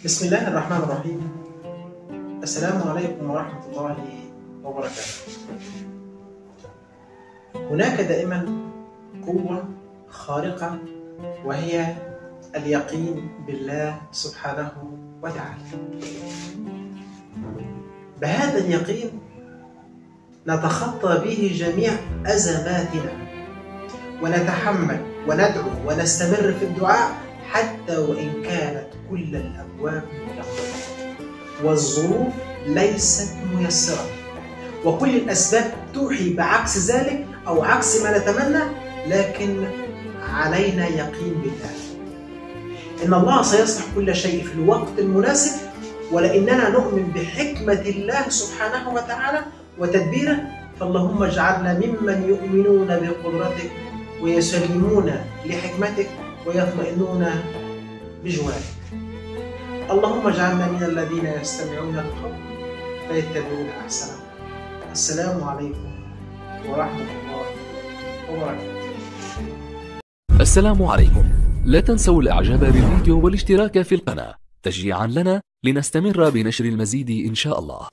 بسم الله الرحمن الرحيم. السلام عليكم ورحمة الله وبركاته. هناك دائما قوة خارقة وهي اليقين بالله سبحانه وتعالى. بهذا اليقين نتخطى به جميع أزماتنا ونتحمل وندعو ونستمر في الدعاء حتى وإن كانت كل الأبواب مغلقة والظروف ليست ميسرة وكل الأسباب توحي بعكس ذلك أو عكس ما نتمنى، لكن علينا يقين بالله إن الله سيصلح كل شيء في الوقت المناسب، ولأننا نؤمن بحكمة الله سبحانه وتعالى وتدبيره. فاللهم اجعلنا ممن يؤمنون بقدرتك ويسلمون لحكمتك ويطمئنون بجوارك. اللهم اجعلنا من الذين يستمعون القول فيتبعون أحسنه. السلام عليكم ورحمة الله وبركاته. السلام عليكم. لا تنسوا الاعجاب بالفيديو والاشتراك في القناة تشجيعا لنا لنستمر بنشر المزيد إن شاء الله.